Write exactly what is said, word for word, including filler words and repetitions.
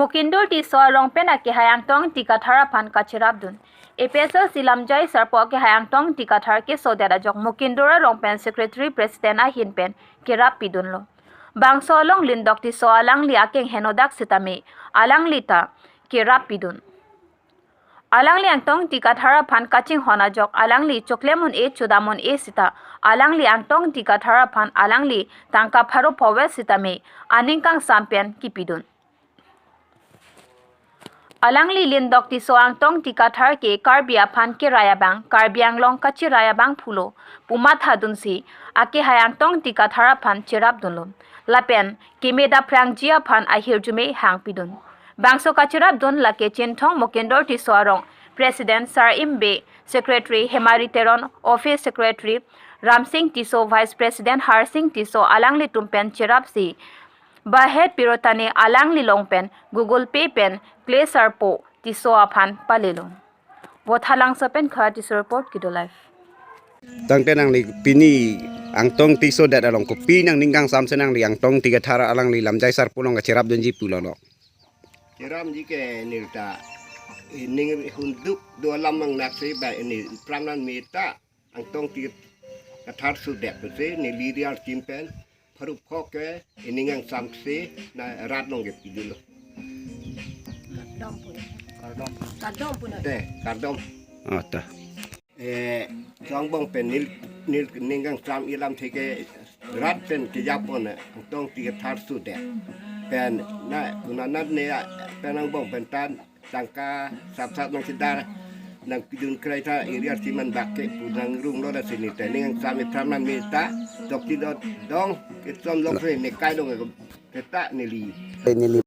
Mokindur Tisso arong pen akehai Angtong Ingti Kathar aphan kacherapdun. A P H L C Lamjai Sarpo akehai Angtong Ingti Kathar kesodet ajok Mokindur arong pen Secretary President ahin pen kerap pidunlo. Bangso along Lindok Tisso alangli akeng henodak sitame alangli ta kerap pidun. Alangli Angtong Ingti Kathar aphan kachinghon ajok alangli choklem un-e chodam un-e sita alangli Angtong Ingti Kathar aphan alangli tangka pharo phovet sitame aning kangsam pen kipidun. Alangli Lindok Tisso Angtong Ingti Kathar ke Karbi aphan kerai abang, Karbi Anglong kacherai abang pulo pumathadunsi akehai Angtong Ingti Kathar aphan cherapdunlo. Lapen keme daprangji aphan ahirjume hangpidun. Bangso kacherapdun lake Chinthong Mokindur Tisso arong President Sar Im Bey, Secretary Hemari Teron, Office Secretary Ramsing Tisso, Vice President Harsing Tisso alanglitum pen cherapsi bahet pirotane alangli long pen Google Pay pen Clay Sarpo Tisso aphan palelo. Vothatlangso pen Khara Tisso report, Kido Live. Tangte nangli pini Angtong Tisso det along kopi nangning kangsam si nangli Angtong Ingti Kathar alangli Lamjai Sarpo along kacherapdunji pulo lo? Cherapji ke neli ta ining hunduk do alam nangnaksi ba neli pramnan meta Angtong Ingti Kathar sudet pusi neli ri-archim pen pharo pho ke ining kangsam si na rat along ke pidunlo. Kardom pun. Kardom pun. Te, kardom. Oh, ta. Eh, so angbong pen neli, neli ning kangsam ilam theke rat pen kejapon, eh, Angtong Ingti Kathar sudet. Pen na kunanat ne, eh, pen angbong pen tan tangka sapsap nangchedar nangpidun krai ta ri-archim anbak ke pu nangrumlo, lasi neli ta ning kangsam ipramnan meta tok ti dot dong kesom lok si ne kai dong ke ta neli. Neli